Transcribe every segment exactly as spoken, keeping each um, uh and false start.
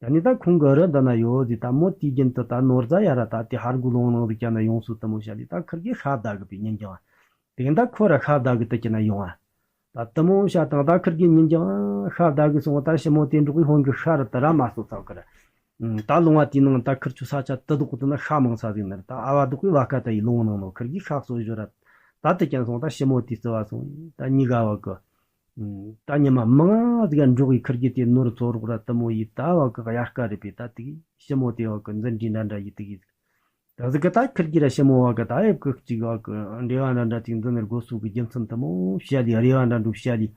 ད་ནི་ད་ཁོང་གི་རི་འདི་ན་ཡོད་ཟིག་ད་མོ་དུས་རྒྱུན་དུ་ད་ནོར་རྫ་ཡ་ར་ད་དེ་ཧར་གོ་ལོང་ནང་ཟིག་ཀྱ་ན་ཡོང་སུ་དུ་མོ་བཤད་ལི་ད་ཁིར་གི་ཤ་བདའ་གི་པའི་ཉིན་ཀྱང་། དེ་ད་ཁོ་ར་ཤ་བདའ་གི་དུ་ཀྱ་ན་ཡོང་ཨ། ད་དུ་མོ་བཤད་དང་ད་ཁིར་གི་ཉིན་ཀྱང་ཤ་བདའ་གི་སོང་ད་ཞི་མོ་དེ་འགྲོགས་གི་ཧོན་གི་ཤ་ར་དུ་ར་མ་སོ་ཚ་གི་ར། ད་ལུང་བ་དེའི་ནང་ད་ཁིར་ཆུ་ས་ཆ་དུ་དུག་དུ་ན་ཤ་མང་ས་ཟིག་ནི་ར་ད་ཨ་བ་དུག་གི་བ་ཀ་ད་ཡི་ལུང་ནང་ནོ་ཁིར་གི་ཤ་སོ་བཞོ་ར། ད་དུ་ཀྱང་སོང་ད་ཞི་མོ་དེ་བརྩི་བ་སོང་ད་གཉིས་ག་བ་གི། ད་ཉི་མ་མང་ཟིག་འགྲོགས་ཡི་ཁིར་གི་དེ་ནོར་ཚོ་རོག་ར་དུ་མོ་ཡི་ད་བ་གི་དབྱར་ཁ་རེད་པས་ད་དེ་གི་ཞི་མོ་དེ་བ་གི་འཛིན་གྲྭ་འདྲ་འདྲ་ཡི་དེ་གི་ཟིག་ད་ཟིག་གི་ད་ཁིར་གི་ར་ཞི་མོ་བ་གི་ད་ཡབ་གི་གཅིག་བ་གི་འབྲེལ་བ་འདྲ་འདྲ་ཅིག་འཛིན་ནི་དགོས་སུ་གི་རྒྱུ་མཚན་དུ་མོ་བཤད་ལི་རེ་བ་འདྲ་འགྲུབ་བཤད་ལི།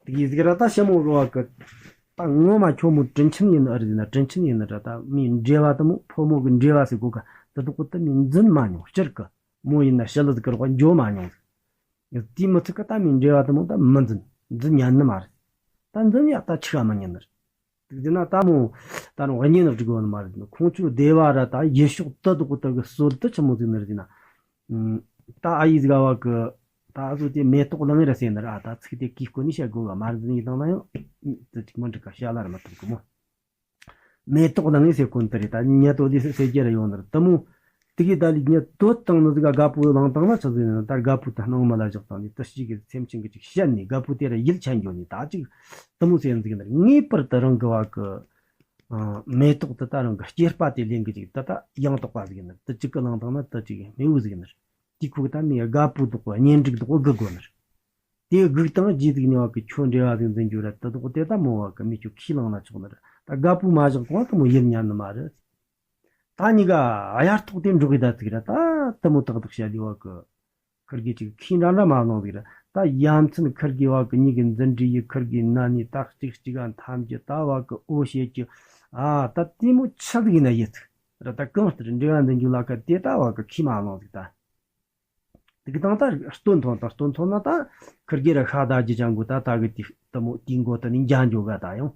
དེ་གི་ཟིག་ར་ད་ཞི་མོ་གི་བ་གི་ད་ངོ་མ་ཁྱོ་མོ་དྲིན་ཆེན་ཡིན་ནི་ཨ་རི་ཟིན་ན་དྲིན་ཆེན་ཡིན་ནི་ར་ད་མི་འབྲེལ་བ་དུ་མོ་ཕོ་མོ་གི་འབྲེལ་བ་ཟེར་གོ་ག་ད་དུ་གོ་ད་མི་འཛིན་མ་མྱོང་སྤྱིར་གི་མོ་ཡིན་ན་ཞི་ལི་ཟིག་གི་རོགས་འཇོ་མ་མྱོང་ཟིག་དེའི་མི་ཚིག་གི་ད་མི་འབྲེལ་བ་དུ་མོ་ད་མི་འཛིན། འཛིན་ཉན་ནི་མ་རེད། ད་འཛིན་ཡག་ད་ཆི་ག་མི་ཉན་ནི་རེད། དེ་ན་ད་མོ་ད་རུང་གཉེན་སྒྲིག་གོ་ནི་མ་རེད། ཁོང་ཚོའི་སྡེ་བ་ར་ད་ཡུལ་ཕྱོགས་དུ་དུ་དུ་གི་སྲོལ་དུ་ཆི་མོ་ཟིག་ནི་རེད་ན། ད་ཨ་ཡིས་ཟིག་བ་གི་ད་ཨ་ཟོ་དེ་མེ་ཏོག་ལང་ར་ཟེར་ནི་ར་ཨ་ད་ཚིག་དེ་གིས་གོ་ནི་བཤད་དགོས་ག་མ་རེད་ཟིན་ཡིན་དང་ན་ཡང་དུ་ཅིག་མི་འགྲིག་ག་བཤད་ལ་ར་མ་ཐུབ་གི་མོ། མེ་ཏོག་ལང་ངེ་ཟེར་གོ་ནི་དེ་རེད། ད་ཉེ་དོ་ལི་སེ་སེ་རྒྱ་ར་ཡོང་ནི་རེད་དུ་མོ། དེ་གི་ད་ལི་ཉེ་དོ་བཏང་ནི་ཟིག་ག་དགའ་པོ་ལང་བཏང་ན་ཆི་ཟིག་ན་ད་དགའ་པོ་ད་སྣང་མ་ལ་བཞག་བཏང་ནི་དུ་ཞིག་གི་སེམས་ཅན་གི་ཅིག་བཤད་ནི་དགའ་པོ་དེ་ར་ཡིད་ཆད་འགྱོ་ནི་ད་ཅིག་དུ་མོ་ཟེར་ཟིག་ནི་ངེས་པར་དུ་རང་གི་བ་གི་མེ་ཏོག་དེ་ད་རང་གི་སྐྱེས་པ་དེ་ལེན་གི་ཅིག་དེ་ད་ཡང་དག་པ་ཟིག་ནི་དུ་ཅིག་གི་ལང་བཏང་ན་དུ་ཅིག་མེ་འུ་ཟིག་ནི་དེ་ཁུག་ད་མི་དགའ་པོ་དོག་གཉེན་སྒྲིག་དོག་གི་དགོ་ནི། དེ་སྒུག་དང་རྗེས་ཟིག་ནས་བ་གི་ཁྱོད་འབྲེལ་བ་ཟིག་འཛིན་རྒྱུ་ར་དུ་དོག་དེ་ད་མོ་བ་གི་མི་ཁྱོད་ཁས་བླངས་ན་ཆོག་ནི་ར་ད་དགའ་པོ་མ་བཞག་གོང་དུ་མོ་ཡིད་ཉན་ནི་མ་རེད། ད་གཉིས་ཀ་གཡར་ཐོག་དེ་འགྲོ་གི་ད་ཚིག་ར་ད་དུ་མོ་ཏག་ཏག་བཤད་ལི་བ་གི། ཁིར་གི་ཅིག་ཁས་འདྲ་འདྲ་མ་གནང་ཟིག་ར་ད་ཡ་མཚན་ཁིར་གི་བ་གི་གཉིས་གི་འཛིན་གྲྭ་ཡི་ཁིར་གི་ན་ནི་ད་གཅིག་གཅིག་ག་འཐམ་གྱི་ད་བ་གི་འོ་བྱེད་ཀྱི་ཨ་ད་དེ་མོ་ཆི་ཟིག་ཡིན་ན་ཡིད་ཚིག་ར་ད་གང་ལྟར་འབྲེལ་བ་འཛིན་རྒྱུ་ལ་ཁ་དེ་ད་བ་གི་ཁས་མ་གནང་ཟིག་ད། དེ་གི་དང་ད་སྟོན་ཐོན་དང་སྟོན་ཐོན་ན་ད་ཁིར་གི་ར་ཤ་ད་ཇི་ཅང་གོ་ད་ད་གི་དེ་དུ་མོ་དེ་མགོ་ད་ནི་འཇའ་འཇོ་ག་ད་ཡང་།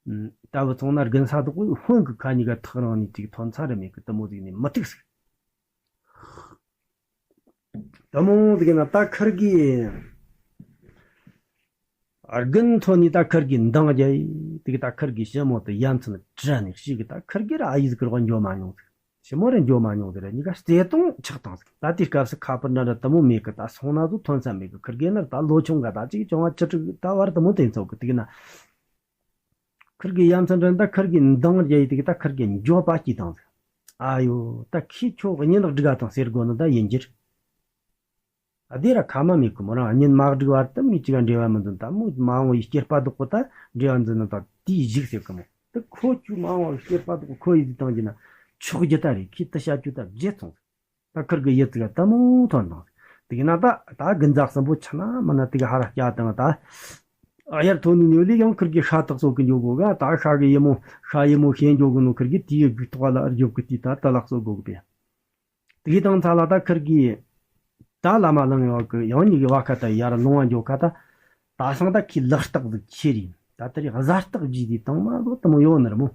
ད་བུ་ཚང་ན་རྒན་ས་དོག་གི་ཧོན་གི་ཁ་གཉིས་ཀ་ཐག་རང་ནི་ཅིག་ཐོན་ཚ་ར་མེད་གི་དུ་མོ་ཟིག་ནི་མི་ཐུག་ཟིག་དུ་མོ་ཟིག་ན་ད་ཁིར་གི་རྒན་ཐོན་ནི་ད་ཁིར་གི་འདང་རྒྱ་ཡི་དེ་གི་ད་ཁིར་གི་ཞི་མོ་དུ་ཡ་མཚན་དྲི་ནི་ཞིག་གི་ད་ཁིར་གི་ར་ཨ་ཡིས་གི་རོགས་འཇོ་མ་མྱོང་ཟིག་ཞི་མོ་ར་འཇོ་མ་མྱོང་ཟིག་ར་གཉིས་ཀ་བརྩེ་དུང་ཆགས་བཏང་ཟིག་ད་དེ་སྐབས་སུ་ཁ་པར་འདྲ་འདྲ་དུ་མོ་མེད་གི་ད་སོང་ན་ཟོ་ཐོན་ས་མེད་གི་ཁིར་གི་ནི་ད་ལོ་ཆུང་ག་ད་ཅིག་བྱུང་བ་བཅུ་དྲུག་ད་བར་དུ་མོ་དེ་ཚོགས་གི་དེ་གི་ན། ཁིར་གི་ཡ་མཚན་དྲན་ད་ཁིར་གི་འདང་རྒྱ་ཡི་དེ་གི་ད་ཁིར་གི་འགྱོད་པ་སྐྱེས་དང་ཟིག་ཨ་ཡོ་ད་ཁྱི་ཁྱོ་གཉིད་ལག་སྒྲིག་ག་དང་ཟེར་དགོ་ནི་ད་ཡིན་གྱིར། ཨ་དེ་ར་ཁ་མ་མེད་གི་མོ་རང་གཉིད་མ་སྒྲིག་བར་དུ་མི་གཅིག་ག་འབྲེལ་བ་མི་འཛིན་ད་མོ་མ་འོངས་ཡི་སྐྱེས་པ་དོག་པོ་ད་འབྲེལ་བ་འཛིན་ནི་ད་དེའི་གཞུག་ཟེར་གི་མོ་ད་ཁོ་ཁྱོད་མ་འོངས་ཡི་སྐྱེས་པ་དོག་པོ་ཁོ་ཡི་དེ་བཏང་གྱི་ན་ཆོག་རྒྱུ་ད་རེད་ཁྱི་ད་བྱ་རྒྱུ་ད་བརྗེད་སོང་ཟིག་ད་ཁིར་གི་ཡིད་ཚིག་ལྟད་མོ་ཐོན་དང་། དེ་ན་ད་ད་དགུན་ཟླ་གསུམ་པོ་ཆ་ན་མ་ན་དེ་ག་ཧ་ར་སྐྱ་དང་ད། ཨ་ཡར་ཐོན་ནི་ནེའུ་ལི་ཡང་ཁིར་གི་ཤ་ཐག་སོ་གི་འཇོག་གོ་ག་ད་ཤ་གི་ཡི་མོ་ཤ་ཡི་མོ་ཤེས་འཇོག་གི་ནོ་ཁིར་གི་དེའི་སྒུག་ཐོག་ལ་ཨར་འཇོག་གི་དེ་ད་ད་ལག་སོ་གོ་གི་པས། དེ་དང་ཚ་ལ་ད་ཁིར་གི་ད་ལ་མ་ལང་ཡོད་གི་ཡང་ཉིད་གི་བ་ཁ་ད་ཡར་ལོང་བ་འཇོག་ཁ་ད། ད་སང་ད་ཁི་ལག་རྟགས་ཟིག་ཁྱེར་ཡིན་ད་དེ་རི་གཟའ་རྟགས་བརྗིས་དེ་དང་མ་ལོ་དུ་མོ་ཡོད་ནི་ར་མོ།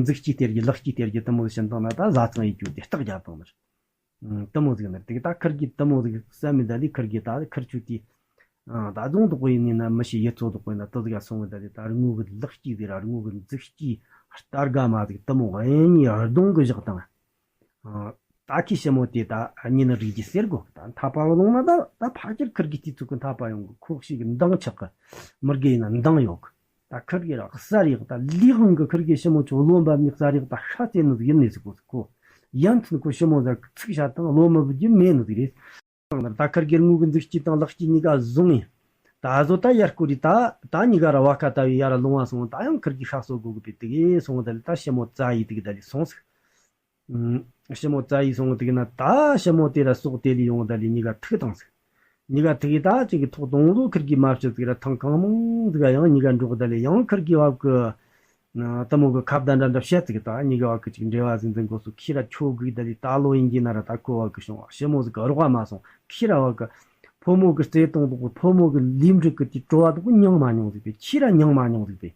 འཛུགས་སྐྱིས་སྟེར་གི་ལག་སྐྱིས་སྟེར་གི་དུ་མོ་ཟིག་བྱིན་བཏང་ན་ད་བཟའ་ཚང་ཡི་རྒྱུ་དེ་རྟགས་རྒྱབ་བཏང་ནི་ར། དུ་མོ་ཟིག་ནི་དེ་ད་ཁིར་གི་དུ་མོ་ཟིག་བསམ་མི་ད་ལི་ཁིར་གི་ད་ཁིར་ཆུ་དེ། ད་རྫོང་དུ་གོ་ཡིན་ནི་ན་མི་ཤེས་ཡི་ཚོ་དུ་གོ་ཡིན་ན་དུ་ཟིག་ག་སོང་བ་ད་ལི་ད་རི་ངོ་གི་ལག་སྐྱིས་ཟིག་ར་རི་ངོ་གི་འཛུགས་སྐྱིས་རྟ་དགའ་མ་ཟིག་དུ་མོ་གཡས་གཡོན་གདོང་གི་བཞག་དང་། ད་ཁི་ཞི་མོ་དེ་ད་གཉིད་ནི་རིག་གི་ཟེར་གོ་ད་འཐབ་པ་བ་ལོང་ན་ད་ད་ཕ་ཁྱེར་ཁིར་གི་དུས་ཚོད་གི་འཐབ་པ་ཡོང་གི་ཁོ་ཤི་གི་འདང་ཆག་གི་མི་དགེ་ཡིན་ན་འདང་ཡོད་གི་ད་ཁིར་གི་ར་གསར་ཡག་ད་ལི་ཧང་གི་ཁིར་གི་ཞི་མོ་ཆོ་བློ་འབབ་ནི་གསར་ཡག་ད་ཤ་ཚེ་ནི་ཟིག་ཡིན་ནི་ཟིག་གོ་ཁོ་ཡ་མཚན་ཁོ་ཞི་མོ་ཟ་ཚིག་ཤ་དང་བློ་མི་བུ་རྒྱུ་མེད་ནི་ཟིག་རེད། ད་ཁིར་གི་དངུལ་གི་འཛུགས་སྐྱིད་དང་ལག་སྐྱིད་གཉིས་ཀ་བཟུང་ཡིན། ད་བཟོ་ད་ཡར་སྐོར་རི་ད་ད་གཉིས་ཀ་ར་བ་ཁ་ད་བའི་ཡར་ལོང་བ་སོང་ད་ཡང་ཁིར་གི་ཤ་གསོ་དགོ་གི་པའི་དེ་གི་སོང་ད་ལི་ད་ཞི་མོ་རྩ་ཡི་དེ་གི་ད་ལི་སོང་ཟིག་ཞི་མོ་རྩ་ཡི་སོང་དེ་གི་ན་ད་ཞི་མོ་དེ་ར་སོག་དེ་ལི་ཡོང་ད་ལི་གཉིས་ཀ་ཐུག་དང་ཟིག་གཉིས་ཀ་ཐུག་གི་ད་ཅིག་གི་ཐོག་དོང་ལོ་ཁིར་གི་མ་བཅུ་ཟིག་ར་ཐང་གང་མང་ཟིག་ག་ཡང་གཉིས་ཀ་འགྲོགས་ད་ལི་ཡང་ཁིར་གི་བབ་གི་དུ་མོ་གི་ཁ་བརྡ་འདྲ་འདྲ་བཤད་ཟིག་ད་གཉིས་ཀ་བབ་གི་ཅིག་འབྲེལ་བ་ཟིག་འཛིན་དགོས་སུ་ཁྱི་ར་ཆོ་གི་ད་ལི་ད་ལོ་ཡིན་གྱི་ན་ར་ད་ཁོ་བབ་གི་བྱུང་བ་ཞི་མོ་ཟིག་གི་རོགས་མ་སོང་ཁྱི་ར་བབ་གི་ཕོ་མོ་གི་བརྩེ་དུང་དོག་གི་ཕོ་མོ་གི་ལུས་འབྲུ་གི་དེ་སྤྲོ་བ་དོག་གི་མྱང་མ་མྱོང་ཟིག་པས་ཁྱི་ར་མྱང་མ་མྱོང་ཟིག་པས།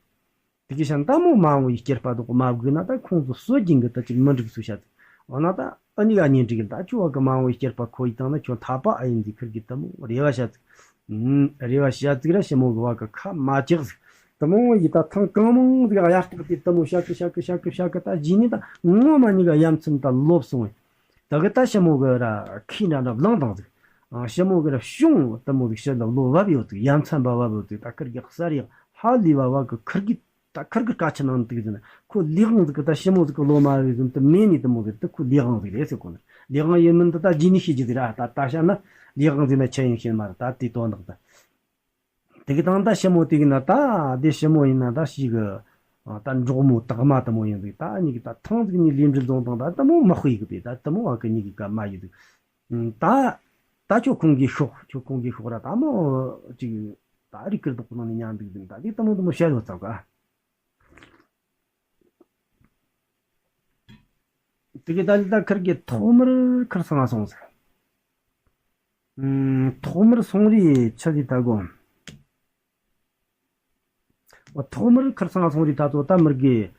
དེ་གི་ཤ་འདམ་མོ་མ་འོངས་ཡི་སྐྱེར་པ་དོག་མ་བགོས་ན་ད་ཁོང་ཚོ་སྲོལ་རྒྱུན་གི་ད་ཅིག་མི་འགྲིག་སུ་བཤད་ཟིག་འོ་ན་ད་ཨ་ནི་ག་གཉེན་སྒྲིག་གི་ད་ཁྱོད་བ་གི་མ་འོངས་ཡི་སྐྱེར་པ་ཁོ་ཡི་བཏང་ན་ཁྱོད་འཐབ་པ་ཨ་ཡིན་ཟིག་ཁིར་གི་དུ་མོ་རེ་བ་བཤད་ཟིག་རེ་བ་བཤད་ཟིག་ར་ཞི་མོ་གི་བ་གི་ཁ་མ་བཅག་ཟིག་དེ་མོ་ཡི་ད་ཐེངས་གང་མང་ཟིག་གཡར་སྟེགས་དེ་དེ་མོ་བཤད་གི་བཤད་གི་བཤད་གི་བཤད་གི་ད་རྗེས་ནས་ད་ངོ་མ་གཉིས་ཀ་ཡ་མཚན་ད་ལོབས་སོང་བས། ད་གི་ད་ཞི་མོ་གི་ར་ཁོས་འདྲ་འདྲ་བླངས་བཏང་ཟིག་ཨ། ཞི་མོ་གི་ར་གཞུང་དེ་མོ་ཟིག་ཕྱི་ལ་བློ་བབས་ཡོད་ཟིག་ཡ་མཚན་པ་བབས་ཡོད་ཟིག་ད་ཁིར་གི་གསར་ཡག་ཧ་ལས་པ་བ་གི་ཁིར་གི་ད་ཁིར་གི་སྐད་ཆ་ནང་དུ་ཟིན་ཁོ་ལས་དབང་ཟིག་གི་ད་ཞི་མོ་ཟིག་གི་བློ་མ་བབས་ཟིན་དུ་མེད་ནི་དེ་མོ་ཟིག་དུ་ཁོ་ལས་དབང་ཟིག་རེད་ཟེར་གོ་ནི། ལས་དབང་ཡིན་མིན་དུ་ད་རྗེས་ནས་ཤེས་རྒྱུ་ཟིག་ར། ད་ད་བཤད་ན་ལས་དབང་ཟིག་ན་ཆི་ཡིན་ཤེས་མ་རེད། ད་དེ་དོན་དག་ད། དེ་གི་དང་ད་ཞི་མོ་དེ་གི་ན་ད་དེ་ཞི་མོ་ཡིན་ན་ད་ཞིག་གི་ད་འབྲོག་མོ་དག་མ་དེ་མོ་ཡིན་ཟིག་ད་གཉིས་གི་ད་ཐེངས་ཟིག་ནས་ལས་འབྲེལ་འཛོམས་དང་ད་དེ་མོ་མ་དཔེ་གི་པས་ད་དེ་མོ་བ་གི་གཉིས་གི་ཀ་མ་ཡིན་ཟིག་ད་ད་ཁྱོད་ཁོང་གི་ཤོག་ཁྱོད་ཁོང་གི་ཤོག་ར་ད་མོ་ཅིག་ད་རིག་ཀིར་དོག་པོ་ནང་ནས་ཉན་འདུག་ཟིན་ད་དེ་དེ་མོ་དེ་མོ་བཤད་ཡོད་ཚ་ག་དེ་གི་ད་ལི་ད་ཁིར་གི་ཐོག་མར་ཁིར་སང་ང་སོང་ཟིག་ཐོག་མར་སོང་རི་ཆ་ཟིག་ད་གོ་ཐོག་མར་ཁིར་སང་སོང་རི་ད་ཚོ་ད་མིར་གི་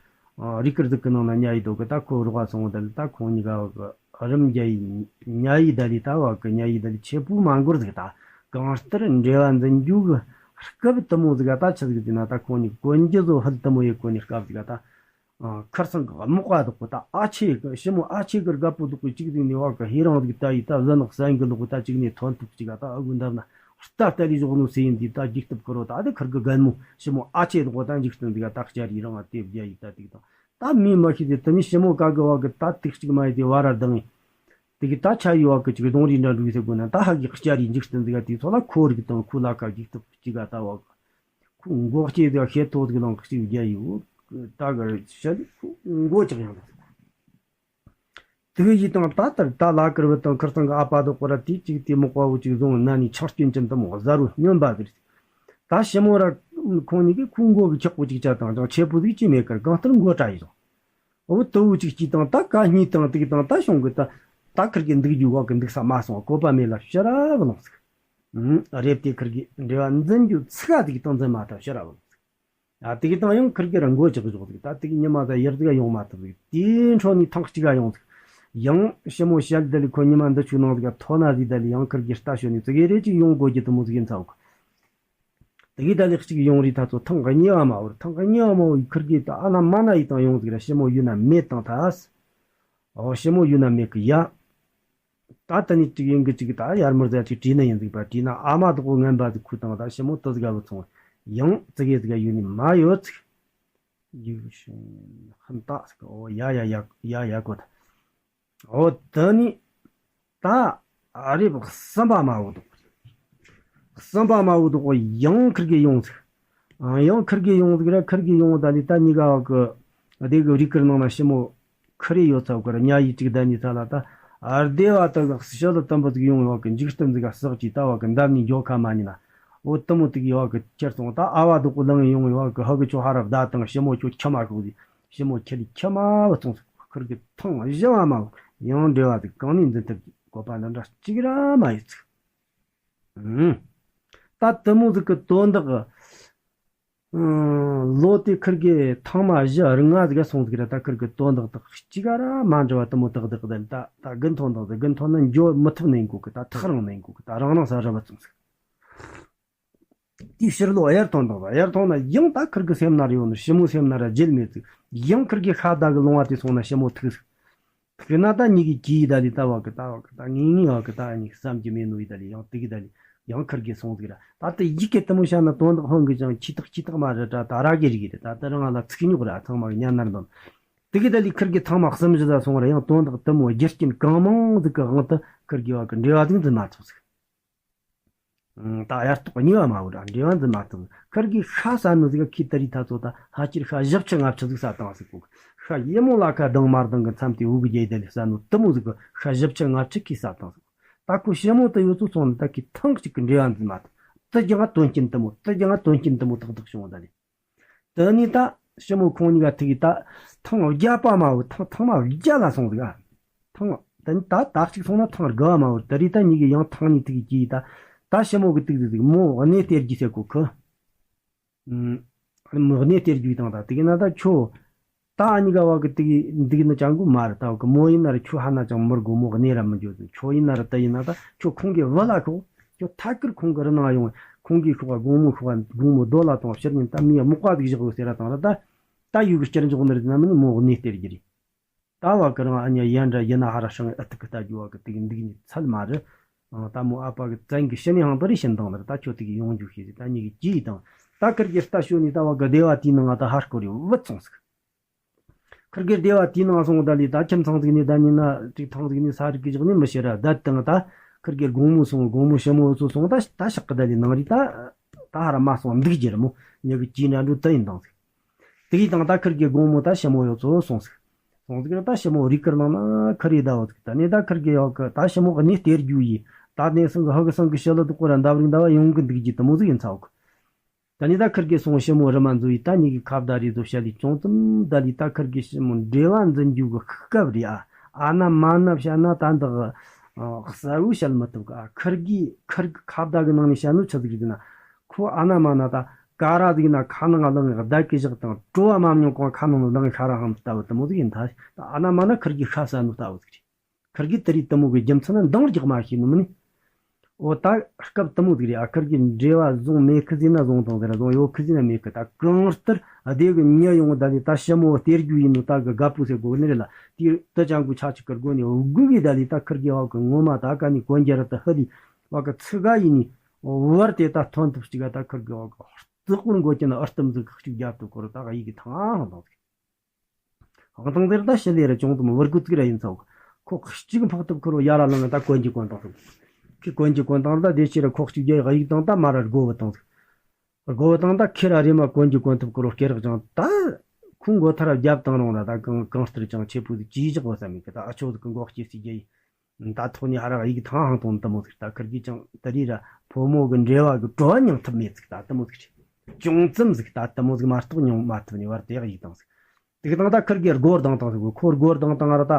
རིག་ཀིར་ཟིག་གི་ནང་ན་ཉ་ཡི་དོ་གི་ད་ཁོ་རོགས་སོང་ད་ལི་ད་ཁོང་གཉིས་ཀ་བ་གི་རིམ་རྒྱ་ཡི་ཉ་ཡི་ད་ལི་ད་བ་གི་ཉ་ཡི་ད་ལི་ཆེ་པོ་མ་འགོར་ཟིག་ད་གང་ལྟར་འབྲེལ་བ་འཛིན་རྒྱུ་གི་སྐབས་དེ་མོ་ཟིག་ག་ད་ཆི་ཟིག་ཟིན་ན་ད་ཁོང་གཉིས་གོན་རྒྱུ་བཟོ་ཧལ་དེ་མོ་ཡི་གོན་ནི་སྐབས་ཟིག་ག་ད། ཁར་སང་གི་དམག་པ་དག་པོ་ད་ཨ་ཆེ་གི་ཞི་མོ་ཨ་ཆེ་གི་རྒད་པོ་དག་པོ་གཅིག་ཟིག་ནས་བ་གི་ཧེ་རང་ཟིག་ད་ཡི་ད་བཟི་ནག་སན་གི་ལོག་ད་གཅིག་ནས་ཐོན་ཐུབ་གཅིག་ད་ཨ་གུ་འདབ་ན་རྟ་རྟ་ལི་ཞོག་ནོ་སེ་ཡིན་དི་ད་འཇིག་ཐུབ་གི་རོ། ད་དེ་ཁར་གི་རྒན་མོ་ཞི་མོ་ཨ་ཆེ་དག་པོ་ད་འཇིག་རྟེན་ཟིག་ད་སྐྱ་རི་རང་ང་དེ་བརྒྱ་ཡི་ད་ཏིག་དང་ད་མི་མ་ཤི་དེ་དེ་ནི་ཞི་མོ་ཀ་གི་བ་གི་ད་ཏིག་གཅིག་མ་ཡི་དེ་བ་ར་དང་ཡི་དེ་གི་ད་ཆ་ཡི་བ་གི་གཅིག་གདོང་རི་འདྲ་འགྲུག་ཟེར་དགོས་ན་ད་ཧ་གི་སྐྱ་རི་འཇིག་རྟེན་ཟིག་དེ་ཚོ་ལ་ཁོ་རིག་དང་ཁོ་ལ་ཀ་འཇིག་ཐུབ་གཅིག་ད་བ་གི་ཁོ་མགོ་སྐྱེས་དེ་ཤེད་ཐོག་གི་ལང་གཅིག་རྒྱ་ཡིའུ། ད་གར་ཤ་ལི་ཁོ་མགོ་ཅག་ཡང་དེ་གི་ཡི་དང་ད་ལྟར་ད་ལ་ཀིར་བུ་དང་ཁིར་ཚང་གི་ཨ་ཕ་དོ་ཁོ་ར་དེ་གཅིག་དེ་མོ་ཀ་བུ་གཅིག་བཟུང་ན་ནི་ཆག་སྐྱོན་ཅན་དུ་མོ་གཟར་བུ་སྨྱོན་པ་དེར། ད་ཞི་མོ་ར་ཁོང་གཉིས་ཀྱིས་ཁོ་མགོ་གི་ཆག་པོ་གཅིག་ཅག་དང་ཅང་ཆེ་པོ་ཟིག་ཅི་མེད་ཀར་གང་ལྟར་མགོ་བྲ་ཡི་བཟུང་། འོ་དུ་བུ་གཅིག་གཅིག་དང་ད་ཀ་གཉིས་དང་དེ་གི་དང་ད་ཤོང་གི་ད་ད་ཁིར་གི་འདུག་རྒྱུ་བ་གི་འདུག་ས་མ་སོང་བ་བཀོད་པ་མེད་ལ་ཕྱི་ར་བུ་ལོང་ཟིག་ཨུམ། རེབ་དེ་ཁིར་གི་འབྲེལ་བ་འཛིན་རྒྱུ་ཚིག་ག་དེ་གི་སྟངས་འཛིན་མ་ཐུབ་ཕྱི་ར་བུ་ལོང་ཟིག་ཨ་དེ་གི་དང་ཡང་ཁིར་གི་ར་མགོ་ཅག་ཞོག་ཟིག་ད་དེ་གི་ཉི་མ་ད་ཡར་ཟིག་ཡོང་མ་ཐུབ་ཟིག་དེའི་འཕྲོ་ནས་ཐེངས་གཅིག་ག་ཡོང་ཟིག་ཡང་ཞི་མོ་བཤད་ད་ལི་ཁོ་ཉི་མ་འདི་ཆུ་ནང་ཟིག་ག་ཐོ་ན་ཟིག་ད་ལི་ཡང་ཁིར་གི་ལྟ་ཞོ་ནས་ཙི་གེ་རེ་ཅིག་ཡོང་དགོས་རྒྱུ་དུ་མོ་ཟིག་ཡིན་ཚ་བུ་གི་དེ་གི་ད་ལི་གཅིག་ཡོང་རི་ད་ཚོ་ཐེངས་གཉིས་པ་མ་བོར་ཐེངས་གཉིས་པ་མ་བོ་ཡི་ཁིར་གི་ད་ཨ་ན་མ་ན་ཡི་དང་ཡོང་ཟིག་ར་ཞི་མོ་ཡུལ་ན་མེད་དང་ཐ་ཨོ་ཞི་མོ་ཡུལ་ན་མེད་གི་ཡ། ད་ད་ནི་གཅིག་ཡིན་གི་གཅིག་ད་ཡར་མར་ཟ་ཅིག་བྲིས་ན་ཡིན་ཟིག་པ་བྲིས་ན་ཨ་མ་དག་པོ་ངན་པ་ཟིག་ཁུ་དང་ད་ཞི་མོ་དུ་ཟིག་ག་བུ་ཚོང་ཡང་ཙི་གེ་ཟིག་ག་ཡུལ་ནི་མ་ཡོད་ཟིག་ཡུག་ཤིང་ཧམ་ཏག་ཟིག་ཨོ་ཡ་ཡ་ཡ་ཡ་ཡ་གོ་ད། ཨོ་ད་ནི་ད་ཨ་རེབ་གསུམ་པ་མ་བོ་དག་གསུམ་པ་མ་བོ་དག་ཡང་ཁིར་གི་ཡོང་ཟིག་ཡང་ཁིར་གི་ཡོང་ཟིག་ར་ཁིར་གི་ཡོང་ད་ལི་ད་ཉི་ག་བ་གི་སྡེ་གི་རིག་ཀིར་ནང་ན་ཞི་མོ་ཁི་རེ་ཡོད་ཚ་གི་ར་ཉ་ཡི་གཅིག་ད་ཉི་ཚ་ལ་ད་ཨར་སྡེ་བ་ད་གི་ཤི་ལ་དམ་པ་ཟིག་ཡོང་བ་གི་འཇིག་རྟེན་ཟིག་ག་ཟག་ཅིག་ད་བ་གི་འདམ་ནི་འཇོ་ཁ་མ་ཉི་ན་འོ་དུ་མོ་དུ་གི་བ་གི་ཁྱེར་སོང་ད་ཨ་བ་དུ་གུ་ལང་ཡོང་བ་གི་ཧ་གི་ཆོ་ཧ་ར་བདའ་དང་ཞི་མོ་ཁྱོ་ཁྱི་མ་ཤོག་ཟིག་ཞི་མོ་ཁྱི་ལི་ཁྱི་མ་བ་སོང་ཟིག་ཁིར་གི་ཐང་བཞི་བ་མ་བ་ཡང་འབྲེལ་བ་ཟིག་གང་ནས་འཛིན་ཐུབ་ཀྱི་བཀོད་པ་འདི་འདྲ་གཅིག་ར་མ་ཡོད་ཚིག་ད་དུ་མོ་ཟིག་གི་དོན་དག་ལོ་དེ་ཁིར་གི་ཐང་མ་བཞི་རིང་ང་ཟིག་ག་སོང་ཟིག་ར་ད་ཁིར་གི་དོན་དག་དག་གཅིག་ར་མ་འདྲ་བ་དུ་མོ་དག་དག་དེ་ད་ད་དགུན་ཐོན་དང་ཟིག་དགུན་ཐོན་ན་འགྱོ་མི་ཐུབ་ནས་འགོ་གི་ད་ཐག་རིང་ནས་འགོ་གི་ད་རང་རང་ས་རི་བ་ཙམ་ཟིག་དེའི་ཕྱིར་ལོ་དབྱར་ཐོན་དང་དབྱར་ཐོན་ན་ཡང་ད་ཁིར་གི་སེམས་ན་རེ་ཡོང་ནི་ཞི་མོ་སེམས་ན་ར་བརྗེད་མེད་ཟིག་ཡང་ཁིར་གི་ཤ་ད་གི་ལུང་བ་དེ་སོང་ན་ཞི་མོ་ཐུག་ཟིག་ཐུག་ན་ད་ཉི་གི་གི་ཡི་ད་ལི་ད་བ་གི་ད་བ་གི་ད་ངེས་ངེས་བ་གི་ད་ཉི་བསམ་གྱི་མེད་ནོ་ཡི་ད་ལི་ཡང་དེ་གི་ད་ལི་ཡང་ཁིར་གི་སོང་ཟིག་ར་ད་དེ་ཡི་གེ་དུ་མོ་བཤད་ན་དོན་དག་ཧོན་གི་ཅང་ཁྱི་ཐག་ཁྱི་ཐག་མ་རེད་ད་ད་ར་གི་རི་གི་རེད་ད་ད་རང་ང་ལ་ཚིག་ཉོག་ར་ཚང་མ་གི་ཉན་ན་ར་འདོན་དེ་གི་ད་ལི་ཁིར་གི་ཐང་མ་གསུམ་བཞི་ད་སོང་ར་ཡང་དོན་དག་དུ་མོ་རྒྱུ་རྐྱེན་གང་མང་ཟིག་གི་དབང་དུ་ཁིར་གི་བ་གི་འབྲེལ་བ་ཟིག་འཛིན་མ་ཐུབ་ཟིག་ད་དབྱར་ཐོག་གཉིས་པ་མ་བོ་ར་འབྲེལ་བ་འཛིན་མ་ཐུབ། ཁིར་གི་ཤ་ཟ་ནི་ཟིག་ཁི་ཏི་རི་ཐ་ཚོ་ད་ཕལ་ཆེར་ཤ་བཞི་བཅུ་ལྔ་བཅུ་ཟིག་ཟ་བཏང་ཟིག་གོ་ཤ་ཡི་མོ་ལ་ཁ་ལྡང་མ་ལྡང་གི་མཚམས་དེ་འུ་གི་རྒྱལ་ཡི་ད་ལི་ཟ་ནོ་དུ་མོ་ཟིག་གི་ཤ་བཞི་བཅུ་ལྔ་བཅུ་ཁི་ཟ་བཏང་ཟིག་ད་ཁོ་ཞི་མོ་དུ་ཡོད་ཚོ་སོང་ནི་ད་ཁི་ཐེངས་གཅིག་གི་འབྲེལ་བ་འཛིན་མ་ཐུབ། དུ་རྒྱ་ང་དོན་རྐྱེན་དུ་མོ་དུ་རྒྱ་ང་དོན་རྐྱེན་དུ་མོ་ཏག་ཏག་བྱུང་བ་ད་ལི། དེ་ནས་ད་ཞི་མོ་ཁོང་གཉིས་ཀ་ཐུག་གི་ད་ཐེངས་བརྒྱ་པ་མ་བོ་ཐེངས་ཐེངས་མ་བརྒྱ་ལ་སོང་ཟིག་ཨ། ཐེངས་དེ་ནས་ད་ད་གཅིག་སོང་ན་ཐེངས་དགུ་བ་མ་བོ་དེ་རིས་ད་གཉིས་ཀྱི་ཡང་ཐེངས་གཉིས་ཐུག་གི་ད་ད་ཞི་མོ་གི་ཐུག་ཟིག་ཟིག་མོ་གནས་སྟེར་རྒྱུ་ཟེར་གོ་ཁི། མོ་གནས་སྟེར་རྒྱུ་དང་ད་དེ་གི་ན་ད་ཁྱོ། ད་ཨ་ནི་ག་བ་གི་དེ་གི་འདུག་ནི་ཅང་གི་མ་རེད་ད་བ་གི་མོ་ཡིན་ན་ར་ཁྱོ་ཧ་ན་ཅང་མི་དགོ་མོ་གནས་ར་མི་འཇོག་ཟིག་ཁྱོ་ཡིན་ན་ར་ད་ཡིན་ན་ད་ཁྱོ་ཁོང་གི་བུ་ལ་ཁོ་ཁྱོ་ཐད་ཀར་ཁོང་གི་རི་ནང་ཡོང་། ཁོང་གིས་ཤོག་དགོང་མོ་ཤོག་དགོང་མོ་རྡོ་ལ་དང་ཕྱིར་ཉིན་ད་མིའི་རྨོག་པ་ཟིག་བཞག་ཡོད་ཟེར་ར་དང་ར། ད་ད་ཡུལ་གི་སྐྱར་འཇོག་ནི་རེད་ན་མིན་མོ་གནས་སྟེར་རྒྱུ་རེད། ད་བ་གི་རང་ཨ་ཉ་ཡན་འདྲ་ཡིན་ན་ཧ་ར་ཧྲང་ཨ་ཐུག་གི་ལྟ་རྒྱུ་བ་གི་དེ་གི་འདུག་ནི་ཚད་མ་རེད། ཨང་། ད་མོ་ཨ་ཕ་གི་བཙན་གི་ཤི་ནི་ཧང་པ་རི་ཤིན་དང་ལ་ད་ཁྱོད་དེ་གི་ཡོང་རྒྱུ་ཤེས་ཟིག་ད་ཉི་གི་ཅི་དང་། ད་ཁིར་གི་ལྟ་ཞོ་ནི་ད་བ་གི་སྡེ་བ་དེའི་ནང་ང་ད་ཧར་སྐོར་ཡོད་བུད་སོང་ཟིག་ཁིར་གི་སྡེ་བ་དེའི་ནང་སོང་ད་ལི་ད་ཁྱིམ་ཚང་ཟིག་ནི་ད་ཉི་ན་ཅིག་ཐང་ཟིག་ནི་ས་རིག་གི་བཞག་ནི་མི་ཤེས་ར། ད་དང་ད་ཁིར་གི་དགོང་མོ་སོང་། དགོང་མོ་ཞི་མོ་ཚོ་སོང་ད་ད་ཤག་གི་ད་ལི་ནང་རི་ད་ད་ཧ་ར་མ་སོང་འདུག་རྒྱུ་ར་མོ་ཉི་གི་ཅི་ན་འགྲོ་ད་ཡིན་དང་ཟིག་དེ་གི་དང་ད་ཁིར་གི་དགོང་མོ་ད་ཞི་མོ་ཡོད་ཚོ་སོང་ཟིག་སོང་ཟིག་ར་ད་ཞི་མོ་རི་ཁིར་ནང་ན་ཁིར་ཡི་ཟླ་བོ་ཟིག་ད་ནི་ད་ཁིར་གི་ཡོག་གི་ད་ཞི་མོ་གི་ནི་སྟེར་རྒྱུ་ཡི། ད་ནས་སང་གི་ཧ་གི་སང་གི་ཞི་ལི་དུ་ཀོ་ར་འདབ་རིག་འདབ་བ་ཡོང་གི་འདུག་རྒྱུ་དུ་མོ་ཟིག་ཡིན་ཚ་བོ་གི་ད་ནི་ད་ཁིར་གི་སོང་ཞི་མོ་རི་མ་འཛུ་ཡི་ད་ཉི་གི་ཁ་བརྡ་རི་ཟོ་བཤད་ལི་ཅུང་ཙམ་ད་ལི་ད་ཁིར་གི་ཞི་མོ་འབྲེལ་བ་འཛིན་རྒྱུ་གི་སྐབས་རེད་ཨ། ཨ་ན་མ་ན་བཤད་ན་ད་འདི་གི་གསལ་བོ་བཤད་མི་ཐུབ་གི་ཨ། ཁིར་གི་ཁིར་གི་ཁ་བརྡ་གི་ནང་ནས་བཤད་ནོ་ཆི་ཟིག་རེད་ན། ཁོ་ཨ་ན་མ་ན་ད་ཀ་ར་ཟིག་ན་ཁ་ནང་ང་ལངས་བདག་གི་བཞག་དང་བྲོ་བ་མ་མྱོང་གོང་ཁ་ནང་ལངས་ཤ་ར་ཧང་ལྟ་བུ་དུ་མོ་ཟིག་ཡིན་ད། ཨ་ན་མ་ན་ཁིར་གི་ཤ་ཟ་ནོ་ལྟ་བུ་ཟིག་རེད། ཁིར་གི་དེ་རིགས་དུ་མོ་གི་རྒྱུ་མཚན་ནི་འདང་རྒྱག་མ་ཤེས་ནོ་མིན། འོ་ད་སྐབས་དུ་མོ་ཟིག་རེད་ཨ། ཁིར་གི་འབྲེལ་བ་བཟུང་མེད་ཁི་ཟིན་ན་བཟུང་དང་ཟེར་བཟུང་ཡོད་ཁི་ཟིན་ན་མེད་ཁི། ད་གང་ལྟར་སྡེ་གི་མྱི་ཡོང་ད་ལི་ད་ཞི་མོ་སྟེར་རྒྱུ་ཡིན་ནོ་ད་གི་དགའ་པོ་ཟེར་དགོ་ནི་རེད་ལ། དེ་དུ་ཅང་གུ་ཆ་ཆི་ཁིར་དགོ་ནི་འོ་གུ་གི་ད་ལི་ད་ཁིར་གི་འོག་གི་ངོ་མ་ད་ཀ་ནི་གོན་རྒྱ་ར་ད་ཧི་ལི་འོག་གི་ཚི་ག་ཡིན་ནི། བར་དེ་ད་ཐོན་ཐུབ་ཅིག་ད་ཁིར་གི་འོག་གི་རྩི་ཀུར་མགོ་ཅན་ཨར་ཏམ་ཟིག་གཅིག་རྒྱབ་ཏུ་སྐོར་ད་ག་ཡི་གི་ཐང་ཧང་དང་ཟིག་ཧང་དང་ཟེར་ད་ཞི་ལེ་ར་ཅུང་དུ་མི་བར་གུ་ཙིག་ར་ཡིན་ཚོག་ཁོ་གཅིག་འཕག་ཐུབ་ཁོ་རོ་ཡ་ར་ལང་ད་གོན་གྱི་གོན་དང་ཟིག་ཁི་གོན་གྱི་གོན་དང་ད་དེ་ཕྱིར་ཁོ་གཅིག་རྒྱ་ཡི་ག་ཡིག་དང་ད་མ་ར་སྒོ་བུ་དང་ཟིག་སྒོ་བུ་དང་ད་ཁི་ར་རེ་མ་གོན་གྱི་གོན་ཐུབ་ཁོ་རོ་སྐེ་རག་ཅང་ད་ཁོ་མགོ་ཐར་རྒྱབ་དང་རུང་ར་ད་གང་གང་ལྟར་ཅང་ཆེ་པོ་ཟིག་ཅི་བཞག་བ་ས་མི་གི་ད་ཨ་ཆོ་ཟིག་གི་མགོ་སྐྱེ་སི་རྒྱ་ཡི། ད་ཐོག་ནས་ཧ་ར་ཡིག་ཐང་ཧང་ཐོང་དུ་མོ་ཟིག་ད་ཁིར་གི་ཅང་ད་རི་ར་ཕོ་མོ་གི་འབྲེལ་བ་གི་བྲོ་བ་མྱང་ཐུབ་མེད་ཟིག་ད་དུ་མོ་ཟིག་རེད། ཅུང་ཙམ་ཟིག་ད་དུ་མོ་ཟིག་མ་གཏོགས་མྱོང་མ་ཐུབ་ནི་བར་དེ་ཡིག་དང་ཟིག་དེ་གི་དང་ད་ཁིར་གི་སྒོར་དང་དང་ཟིག་ཁོ་སྒོར་དང་དང་ང་ར་ད་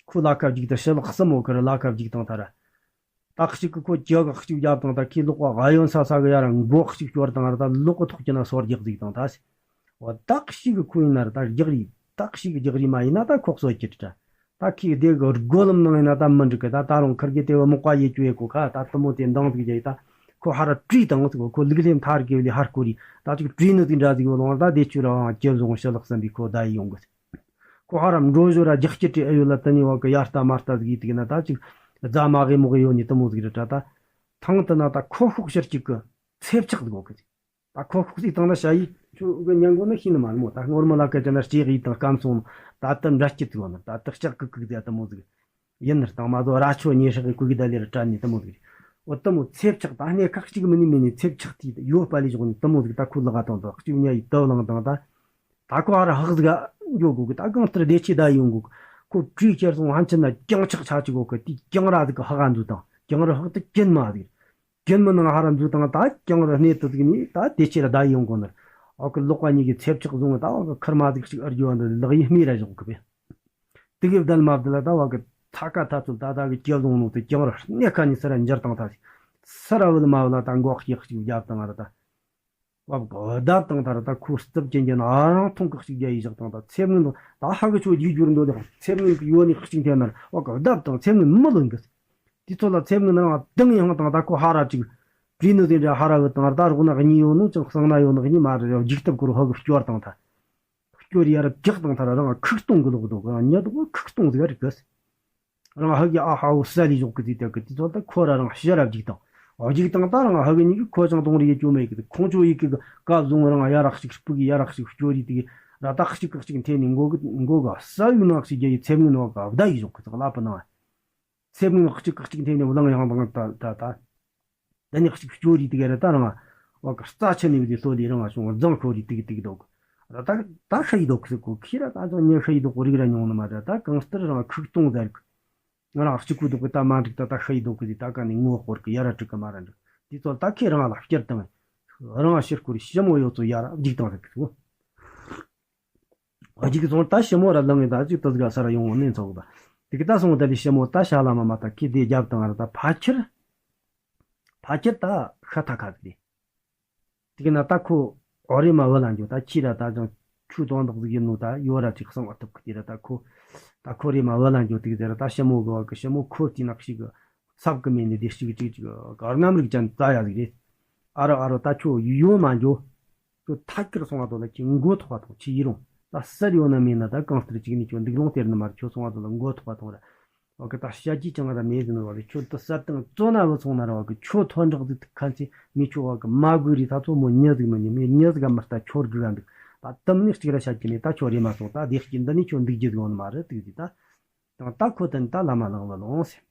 ཁོ་ལ་ཁ་བརྒྱུག་ད་ཕྱི་ལོགས་གསུམ་མོ་ཁིར་ལ་ཁ་བརྒྱུག་དང་ད་ར། ད་གཅིག་གི་ཁོ་ཇ་ག་གཅིག་བརྒྱབ་དང་ད་ཁི་ལོག་པ་ག་ཡོན་ས་ས་གི་ཡ་ར་མགོ་གཅིག་སྐྱོར་དང་ང་ར་ད་ལོག་གི་ཐོག་གི་ན་སོར་རྒྱག་ཟིག་དང་ད་ཟིག་འོ་ད་གཅིག་གི་ཁོ་ཡིན་ན་ར་ད་རྒྱག་རི་ད་གཅིག་གི་རྒྱག་རི་མ་ཡིན་ན་ད་ཁོག་སོ་ཁྱེར་ད། ད་ཁི་སྡེ་གི་སྒོ་ལམ་ནང་ཡིན་ན་ད་མི་འགྲིག་གི་ད་ད་རུང་ཁིར་གི་དེ་བ་མོག་པ་ཡེ་བཅུ་ཡེ་གོ་ཁ་ད་དུ་མོ་དེ་འདང་ཟིག་རྒྱ་ཡི་ད་ཁོ་ཧ་ར་བྲིས་དང་ཟིག་ཁོ་ལུག་ལེམ་ཐར་གི་ལི་ཧར་ཀོ་རི་ད་ཅིག་བྲིས་ནི་ཟིག་འདྲ་ཟིག་ཡོད་ལོང་ད་དེ་ཆུ་ར་བང་ཇེ་བཟུང་ཤ་ལག་བསམ་པའི་ཁོ་ད་ཡི་ཡོང་གི་ཁོ་ཧ་ར་འགྲོ་བཞོ་ར་རྒྱག་སྐྱེ་ཏྲི་ཨ་ཡོད་ལ་དེ་ནི་བ་གི་ཡ་ལྟ་མ་ལྟ་ཟིག་ཡི་དེ་གི་ན་ད་ཅིག་རྫ་མ་གི་མོ་གི་ཡོད་ནི་དུ་མོ་ཟིག་ར་ད་ད་ཐང་དུ་ན་ད་ཁོ་ཤོག་ཤར་གཅིག་གི་ཚེབ་ཆག་ཟིག་གོ་གི་ད་ཁོ་ཤོག་ཟིག་དང་ན་ཤ་ཡི་ཆུ་གི་ཉན་གོ་ན་ཤི་ནི་མ་རེད་མོ། ད་སྔོར་མོ་ལ་ཀ་ཅ་ན་ལྕེ་གི་དང་སྐམ་སོང་ད་ད་འདྲ་སྐྱིད་ཟིག་ཡོད་ན་ད་ད་ལྕག་གི་གི་ཟིག་དུ་མོ་ཟིག་ཡིན་ནི་དང་མ་ཟོ་ར་ཆོ་ཉེ་ཧྲག་གི་གུ་གི་ད་ལེ་ར་དྲ་ནི་དུ་མོ་ཟིག་འོ་དུ་མོ་ཚེབ་ཆག་ད་སྣེ་ཁག་གཅིག་མི་ནི་མི་ནི་ཚེབ་ཆག་དེ་ཡོད་པ་ལི་ཞོག་ནི་དུ་མོ་ཟིག་ད་ཁོ་ལག་ག་དང་ད་གཅིག་ཉ་ཡི་དུ་ལང་དང་ད། ད་ཁོ་ཨ་ར་ཧག་ཟིག་ག་འགྱོ་གོ་གི་ད་གང་ལྟར་བདེ་ཆེ་ད་ཡོང་གོ་གི་ཁོ་བྲིས་ཁྱེར་སོང་ཧན་ཆེན་ན་རྐྱང་ཆག་ཆག་ཅིག་གོ་གི་དེ་རྐྱང་ར་ཟིག་གི་ཧ་ག་འཛུ་དང་རྐྱང་ར་ཧག་ཏུ་གྱེན་མ་ཟིག་གྱེན་མི་ནང་ཧ་ར་འཛུ་དང་ད་རྐྱང་ར་སྣེ་དུ་ཟིག་ནི་ད་བདེ་ཆེ་ར་ད་ཡོང་གོ་ནར་ཨོ་གི་ལོག་པ་གཉིས་ཀྱི་ཚེབ་ཆག་བཟུང་ད་ཨོ་གི་ཁར་མ་ཟིག་ཅིག་ཨར་རྒྱུ་བ་འདི་ལག་ཡིས་སྨྲས་ར་བཞག་གི་པས། དེ་གི་བདལ་མ་བདལ་ད་བ་གི་ཐ་ཀ་ཐ་ཚུལ་ད་ད་གི་ཀྱེ་བཟུང་ནོ་དེ་རྐྱང་ར་སྣེ་ཁ་ནི་སི་ར་འཇར་དང་ད་སི་ར་བུལ་མ་བུལ་ད་མགོ་གཅིག་གཅིག་བརྒྱབ་དང་ང་ར་ད། བབ་གི་བརྡབ་དང་ད་ར་ད་ཁོ་རྩུབ་ཅན་གྱི་ན་རང་ཐུང་གི་གཅིག་རྒྱ་ཡི་བཞག་དང་ད་ཚེབ་ངན་དང་ད་ཧ་གི་ཆོ་རྒྱུ་རྒྱུར་འདོད་དང་ཚེབ་ངན་གི་ཡོ་ནི་གཅིག་འཐེན་ན་ར་བ་གི་བརྡབ་དང་ཚེབ་ངན་མི་ལོན་གི་དེ་ཚོ་ལ་ཚེབ་ངན་རང་དང་ཡང་དང་ད་ཁོ་ཧ་ར་ཅིག་བྲིས་ནི་དེ་འདྲ་ཧ་ར་བུ་དང་ད་རོགས་ན་གཉིས་ཡོད་ནོ་ཅང་གསང་ན་ཡོད་ནི་གཉིས་མ་རེད་རྒྱུག་སྟབས་ཁོ་རུ་ཧ་གི་སྐྱོར་དང་ད་སྐྱོར་ཡ་ར་བཀྱག་དང་ད་ར་རང་ཁུག་སྟོང་གི་ལོག་འདུག་གི་ཉ་དུ་ཁུག་སྟོང་ཟིག་རིག་གི་རང་ཧ་གི་ཨ་ཧ་འོ་ས་ལི་ཞོག་གི་དེ་དེ་གི་དེ་ཚོ་ད་ཁོ་ར་རང་ཤི་ར་བརྒྱུག་དང་འོ་བརྒྱུག་དང་ད་རང་ཧ་གི་ཉིད་ཀྱི་ཁོ་ཅང་གཏོང་རི་ཡི་ཅོ་མེད་གི་ཁོང་ཅོ་ཡི་གི་ཀ་བཟུང་རང་ཡ་ར་གཅིག་སྤུ་གི་ཡ་ར་གཅིག་སྐྱོ་རི་དེ་གི་ར་ད་གཅིག་གི་གཅིག་འཐེན་ནི་མགོ་གི་མགོ་གི་ས་ཡུ་ན་གཅིག་རྒྱ་ཡི་ཚེབ་ངན་བ་ག་བརྡ་ཡི་ཞོག་གི་ལ་པ་ན་ཚེབ་ངན་གཅིག་གི་གཅིག་འཐེན་ནི་བླང་ཡང་དང་ད་ད་ད། ད་ནི་གཅིག་སྐྱོ་རི་དེ་ག་ར་ད་རང་བ་གི་རྩ་ཆེ་ནི་བི་དེ་སོ་ལི་རང་བ་བྱུང་བ་རྫང་ཁོ་རི་དེ་གི་དེ་གི་འདུག་ར་ད་ད་ཤ་ཡི་འདུག་ཟེར་གོ་ཁྱི་ར་ད་ཚོ་ཉེ་ཤ་ཡི་འདུག་གོ་རིག་ར་མྱོང་ནི་མ་རེད་ད་གང་ལྟར་རང་བ་ཁུག་སྟོང་ཟེར་གི་ང་རང་གཅིག་གུ་འདུག་གི་ད་མ་འགྲིག་ད་ད་ཤ་ཡི་འདུག་གི་ཟེར་ད་ག་ནི་ངོ་སྐོར་གི་ཡ་ར་དྲུག་གི་མ་ར་འདུག་དེ་ཚོ་ད་ཁྱི་རང་ལ་བསྐྱུར་དང་རང་བ་ཕྱིར་སྐོར་ཞི་མོ་ཡོད་ཚོ་ཡ་ར་རྒྱུག་དང་ཟེར་གི་འདུག་གཅིག་སོང་ད་ཞི་མོ་ར་ལངས་ད་ཅིག་ཏུ་ཟིག་ས་ར་ཡོང་ནས་ཚོགས་པ། དེ་གི་ད་སོང་ད་ལི་ཞི་མོ་ད་ཤ་ལ་མ་མ་ད་ཁི་དེ་རྒྱབ་དང་ར་ད་ཕ་ཁྱིར། ཕ་ཁྱིར་ད་ཤ་ཐ་ཁ་ཟིག་རེད། དེ་གི་ན་ད་ཁོ་ཨོ་རེ་མ་བུ་ལ་འགྱོ་ད་ཁྱི་ར་ད་ཅང་ཆུ་དོན་དག་ཟིག་ཡིན་ནོ་ད་ཡོ་ར་ཅིག་གསང་བ་ཐུབ་གི་དེ་ར་ད་ཁོ་ད་ཁོ་རེ་མ་བུ་ལ་འགྱོ་དེ་གི་དེ་ར་ད་ཞི་མོ་གི་བ་གི་ཞི་མོ་ཁོ་དེ་ནག་ཞིག་གི་སབ་གི་མེད་ནི་དེ་ཞིག་ཅིག་ཅིག་གི་རྔམ་རིག་ཅན་ཙ་ཡ་ཟིག་རེད། ཨ་རོ་ཨ་རོ་ད་ཁྱོད་ཡོང་མ་འགྱོ། ཁྱོད་ཐད་ཀར་སོང་བ་དོ་ལ་ཁྱོད་མགོ་ཐོག་པ་ཐོང་ཁྱོད་ཡི་རུང་། ད་ཟུར་ཡོད་ན་མེད་ན་ད་གང་ལྟར་གཅིག་ནས་ཁྱོད་འདུག་རུང་སྟེར་ནི་མ་རེད། ཁྱོད་སོང་བ་དོ་ལ་མགོ་ཐོག་པ་ཐོང་ར། བ་གི་ད་བཤད་ཀྱི་ཅང་ར་མེད་ཟིན་ནོ་བ་གི་ཁྱོད་ད་གསར་དང་བཙོ་ན་བུ་ཚོང་ན་ར་བ་གི་ཁྱོད་ཐོན་འདྲག་ཟིག་ཐུག་ཁན་ཚེ་མི་ཁྱོད་བ་གི་མ་དགོས་རི་ད་ཚོ་མོ་ཉི་ཟིག་མི་ཉི་མི་ཉི་ཟིག་ག་མི་ལྟ་ཁྱོད་དགོས་ག་འདུག་ད་དུམ་ནི་གཅིག་ར་བཤད་ཀྱི་མེད། ད་ཁྱོད་རེ་མ་སོང་། ད་བདེ་སྐྱིད་འདི་ནི་ཁྱོད་འདུག་རྒྱུ་ཟིག་ཡོང་ནི་མ་རེད། དུག་དེ་ད་དང་ད་ཁོ་དན་ད་ལ་མ་ལང་ལ་ལོང་ཟེར།